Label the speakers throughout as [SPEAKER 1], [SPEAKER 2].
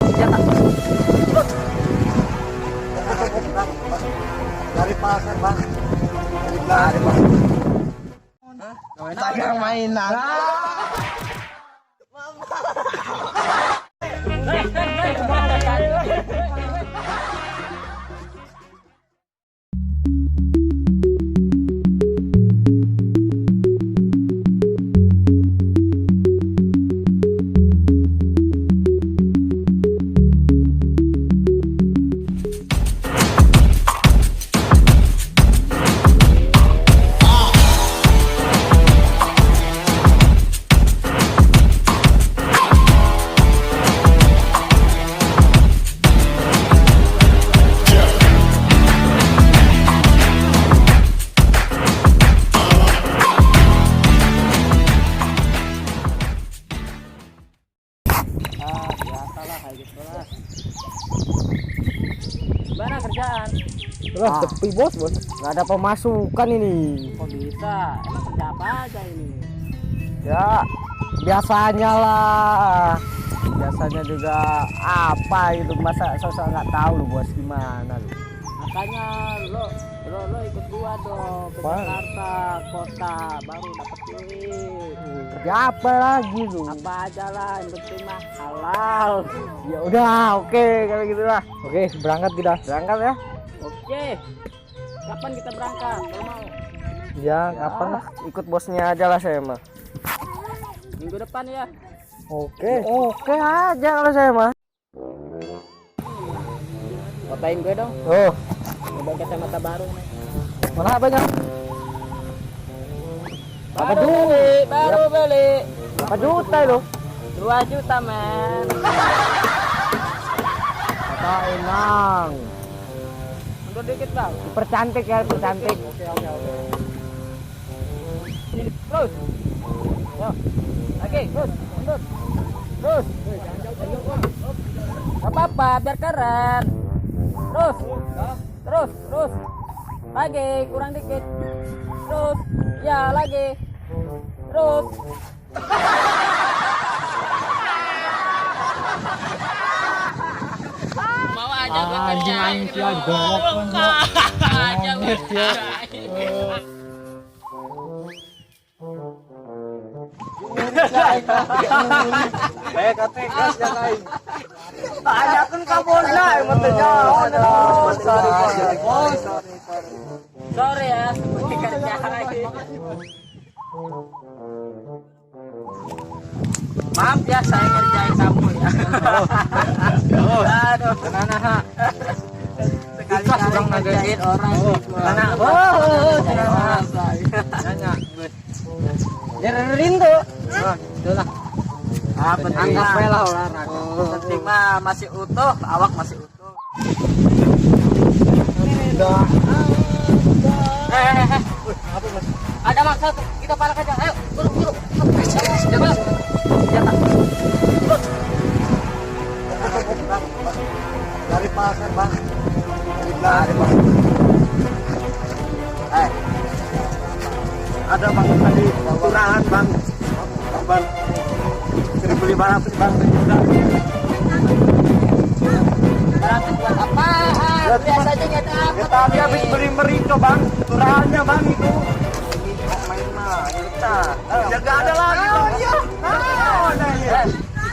[SPEAKER 1] Senjata.
[SPEAKER 2] Dari pasar, Bang. Dari bang.
[SPEAKER 3] Dagang mainan.
[SPEAKER 1] Ah, biasa lah kayak gitu lah. Gimana kerjaan?
[SPEAKER 3] Wah, sepi bos, bos.
[SPEAKER 4] Nggak ada pemasukan ini.
[SPEAKER 1] Kok bisa? Emang kerja apa aja ini?
[SPEAKER 4] Ya, biasanya lah. Biasanya juga apa itu, masa sosok nggak tahu lu bos gimana lu.
[SPEAKER 1] Makanya lo lo lo ikut gua dong ke Jakarta kota baru dapat duit.
[SPEAKER 4] Kerja apa lagi lu?
[SPEAKER 1] Apa aja lah, yang penting mah halal.
[SPEAKER 4] Ya udah, oke kalau gitu lah.
[SPEAKER 3] Oke, berangkat kita.
[SPEAKER 4] Berangkat ya.
[SPEAKER 1] Oke. Kapan kita berangkat? Kalau mau?
[SPEAKER 3] Ya, kapan lah?
[SPEAKER 4] Ikut bosnya aja lah saya mah.
[SPEAKER 1] Minggu depan ya.
[SPEAKER 3] Oke.
[SPEAKER 4] Oke aja kalau saya mah.
[SPEAKER 1] Fotoin gue dong.
[SPEAKER 3] Oh,
[SPEAKER 1] Coba kacamata baru nih.
[SPEAKER 3] mana apanya?
[SPEAKER 1] Baru beli, baru beli.
[SPEAKER 4] Berapa juta itu?
[SPEAKER 1] 2 juta, men.
[SPEAKER 4] Kata enang.
[SPEAKER 1] Mundur dikit, Bang.
[SPEAKER 4] Dipercantik ya, dipercantik.
[SPEAKER 1] Oke, oke, oke. Ini terus. Yo. Lagi, terus, mundur. Terus. Gak apa-apa, biar keren. Terus. Terus, terus. Lagi, kurang dikit. Terus. Ya, lagi. Terus. Mau aja gue
[SPEAKER 3] Anjing anjing aja goblok.
[SPEAKER 2] PKTK yang lain.
[SPEAKER 4] Tanyakan ka bola, emang
[SPEAKER 2] Sorry, sorry, sorry.
[SPEAKER 1] Sorry ya, seperti kerja lagi. Maaf ya, saya ngerjain kamu ya. Aduh,
[SPEAKER 3] Mana ha?
[SPEAKER 1] sekali-kali ngerjain orang.
[SPEAKER 3] Mana?
[SPEAKER 1] Oh, ngerjain orang.
[SPEAKER 3] Nanya.
[SPEAKER 4] Jerin tuh.
[SPEAKER 3] Itulah.
[SPEAKER 1] Ah, penting
[SPEAKER 3] Anggap
[SPEAKER 1] mah.
[SPEAKER 3] lah olahraga.
[SPEAKER 1] Penting mah masih utuh, awak masih utuh. Eh.
[SPEAKER 3] Apa mas?
[SPEAKER 1] Ada mangsa tuh, kita palak aja. Ayo, buru, buru. Senjata. Senjata.
[SPEAKER 2] Dari pasar, Bang. Dari bang. Eh. Ada bang tadi turahan, Bang. Bang. 1.500, Bang. Udah.
[SPEAKER 1] 100 buat apaan? Biasanya nggak dapat.
[SPEAKER 2] Ya, tadi habis beli merica, Bang. Turahannya, Bang, itu. Main-main. Ya nggak ada lagi, Bang. Iya. Ada ya.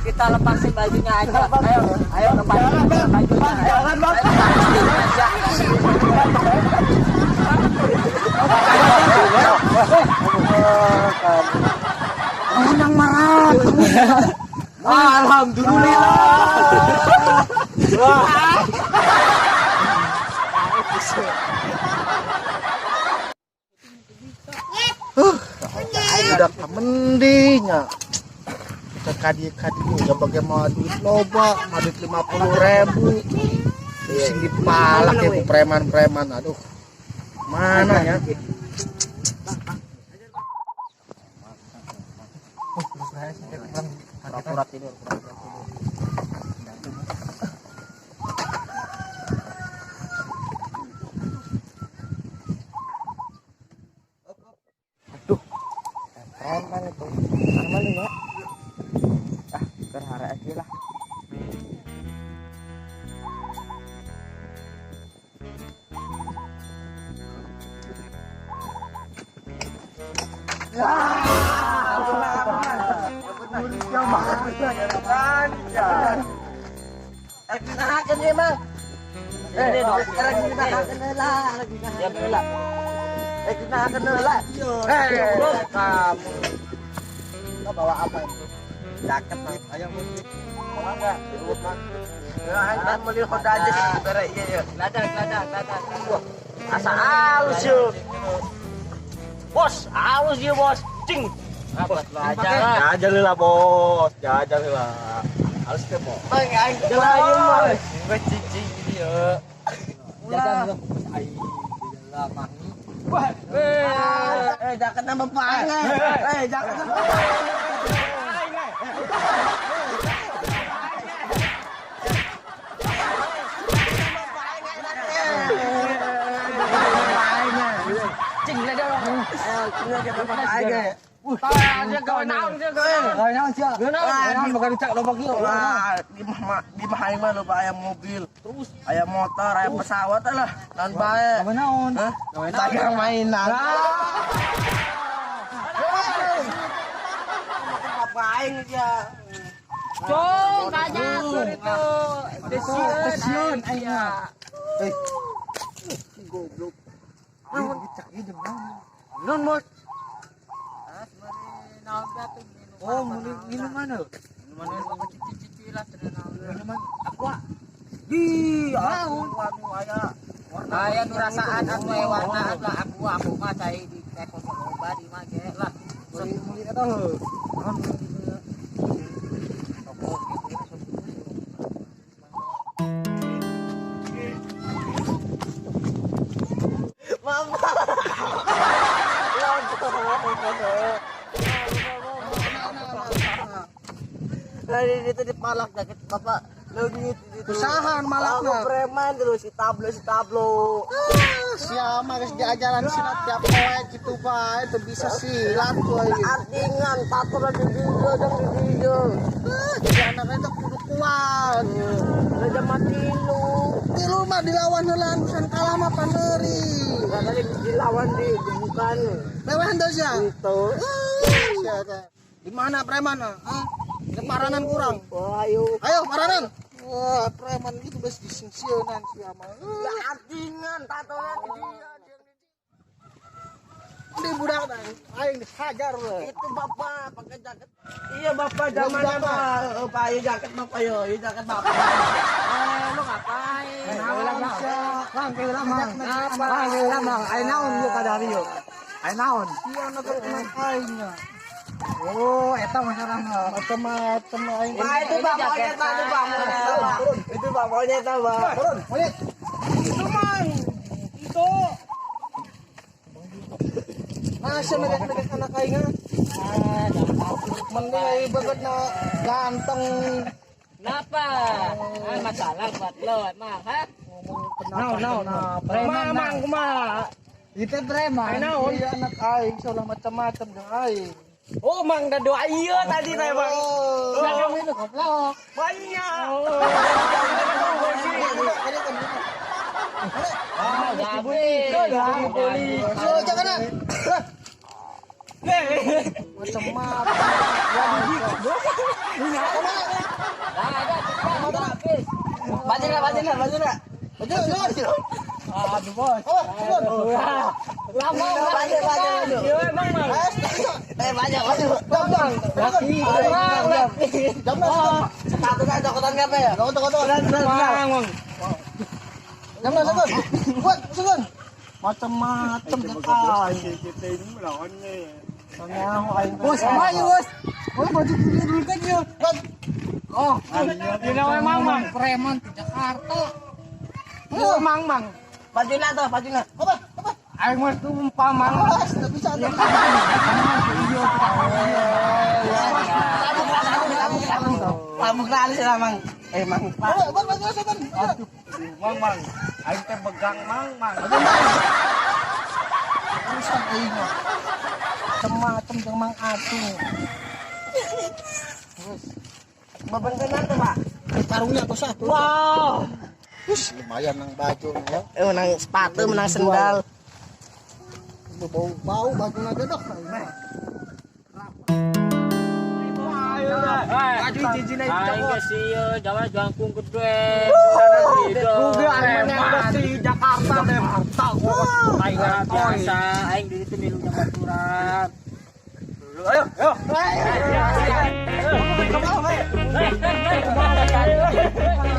[SPEAKER 1] Kita lepasin bajunya aja. Ayo, ayo lepasin bajunya.
[SPEAKER 2] Jangan, Bang.
[SPEAKER 3] Menang marah.
[SPEAKER 2] Alhamdulillah.
[SPEAKER 3] Udah mendingnya. Kita kadi-kadi udah bagaimana duit loba, mau duit 50.000. Sing dipalak ya ku preman-preman. Aduh. Mana ya?
[SPEAKER 1] Pura-pura tidur, pura-pura tidur.
[SPEAKER 4] Aduh. Preman itu. Amal ya. Ah, berharap aja lah.
[SPEAKER 3] Kamu. Kau bawa apa itu? Jaket ayo musik. Bawa enggak? Nah, beli Honda aja sih, iya iya.
[SPEAKER 1] Ladang.
[SPEAKER 2] Wah, asa halus yuk. Bos, halus yuk bos. Cing.
[SPEAKER 1] Apa lo aja lah.
[SPEAKER 2] Jajan lah bos, jajan lah. Halus deh bos.
[SPEAKER 3] Bang, aing jalan bos.
[SPEAKER 2] Gue cicing gitu ya.
[SPEAKER 3] Jajan lu. Aing lah mangi. Wah, jaket nama pange. Jaket nama. Di mah aing mah loba aya mobil, terus aya motor, aya pesawat lah, naon bae.
[SPEAKER 4] Naon?
[SPEAKER 3] Dagang mainan. Apa aing dia?
[SPEAKER 1] Cong, banyak itu.
[SPEAKER 4] Desiun aing mah.
[SPEAKER 3] Eh. Goblok. Naon dicak ieu jeung naon? Naon, Bos?
[SPEAKER 4] Oh, minuman lho.
[SPEAKER 1] Minuman cici-cici lah
[SPEAKER 4] Minuman
[SPEAKER 3] aqua. Di, naon anu aya.
[SPEAKER 1] Aya nu rasaan anu aya warnaan lah aqua aku mah cai di teko loba di mah ge lah.
[SPEAKER 4] Meuli eta heuh.
[SPEAKER 1] Toko gitu.
[SPEAKER 3] Mama. Tadi itu dipalak jaket bapak leungit itu.
[SPEAKER 4] Usahaan malakna.
[SPEAKER 3] Aku preman terus si tablo.
[SPEAKER 4] Siapa geus diajaran silat tiap poe kitu bae teu bisa silat we.
[SPEAKER 3] Artingan tato lagi juga dong di dia.
[SPEAKER 4] Jadi anak eta kudu kuat.
[SPEAKER 3] Raja mati lu.
[SPEAKER 4] Tilu mah dilawan heula urusan kalah mah paneuri.
[SPEAKER 3] Kali dilawan di gebukan.
[SPEAKER 4] Lewehan deui sia.
[SPEAKER 3] Itu.
[SPEAKER 4] Sia teh. Di mana preman? Hah? Paranan kurang.
[SPEAKER 3] Oh, ayo.
[SPEAKER 4] Ayo paranan. Wah, preman itu geus disingsieunan sia mah.
[SPEAKER 3] Artingan tatoan di dia.
[SPEAKER 4] Di budak teh aing dihajar we.
[SPEAKER 3] Itu bapak pakai jaket. Iya bapak zaman apa? Pak, iya jaket bapak yo, iya jaket bapak.
[SPEAKER 1] Lu ngapain?
[SPEAKER 4] Bang, keula mang.
[SPEAKER 1] Bang, keula mang.
[SPEAKER 4] Ai naon lu kadari yo? Ai naon? Iya anak aing. Oh, eta masalahna. Macam-macam aing.
[SPEAKER 3] Nah, itu bang monyet, itu bang monyet. Itu bang monyet, bang.
[SPEAKER 4] Turun, monyet.
[SPEAKER 3] Itu mang. Itu.
[SPEAKER 4] Masa megak-megak anak aing ah. Mending banget na ganteng.
[SPEAKER 1] Kenapa? Masalah buat lo emang, ha?
[SPEAKER 4] No.
[SPEAKER 3] Preman mang kumaha?
[SPEAKER 4] Itu preman. Iya anak aing soalnya macam-macam jeung aing.
[SPEAKER 3] Oh, mang dah doa iya tadi teh, Bang.
[SPEAKER 4] Oh, kamu itu goblok.
[SPEAKER 3] Banyak.
[SPEAKER 1] Oh, dibully.
[SPEAKER 4] Oh, jangan. Macam-macam.
[SPEAKER 3] Baju lah.
[SPEAKER 4] Baju.
[SPEAKER 1] Aduh, bos.
[SPEAKER 4] Oh, turun.
[SPEAKER 1] Lama,
[SPEAKER 3] Baju.
[SPEAKER 1] Emang, Mang.
[SPEAKER 3] Baju.
[SPEAKER 4] Jam. Jam.
[SPEAKER 3] Sepatu kan cokotan kape ya?
[SPEAKER 4] Kotor.
[SPEAKER 1] Mang.
[SPEAKER 4] Jam lah, segun. Buat, segun. Macam-macam aing.
[SPEAKER 1] Bos, maju, bos.
[SPEAKER 4] Oh, baju dulu kan ya.
[SPEAKER 1] Oh, ini namanya Mang, Mang. Preman di Jakarta.
[SPEAKER 4] Oh,
[SPEAKER 1] Mang, Mang.
[SPEAKER 3] Baju lah tuh, baju lah.
[SPEAKER 4] Apa? Apa?
[SPEAKER 1] Aing mah tuh umpama.
[SPEAKER 4] Awas, nggak bisa.
[SPEAKER 3] Kamu kenal sih lah, Mang. Mang.
[SPEAKER 4] Oh, bang, bang, bang, bang.
[SPEAKER 2] Mang, Mang. Aing teh begang Mang, Mang.
[SPEAKER 4] Urusan aing mah. Macam-macam jeung Mang Atu. Terus,
[SPEAKER 3] Beban kenal tuh, Pak.
[SPEAKER 4] karungnya tuh satu.
[SPEAKER 3] Wow.
[SPEAKER 4] Terus lumayan nang baju ya.
[SPEAKER 3] Menang sepatu, menang sendal. Bau bau baju lagi dok.
[SPEAKER 1] Baju jijina itu aing geus ieu jawa jangkung gede.
[SPEAKER 4] Rugi aing mah si Jakarta deh.
[SPEAKER 1] Aing mah biasa, aing di ditu milunya baturan.
[SPEAKER 2] Ayo, ayo.
[SPEAKER 1] Ayo.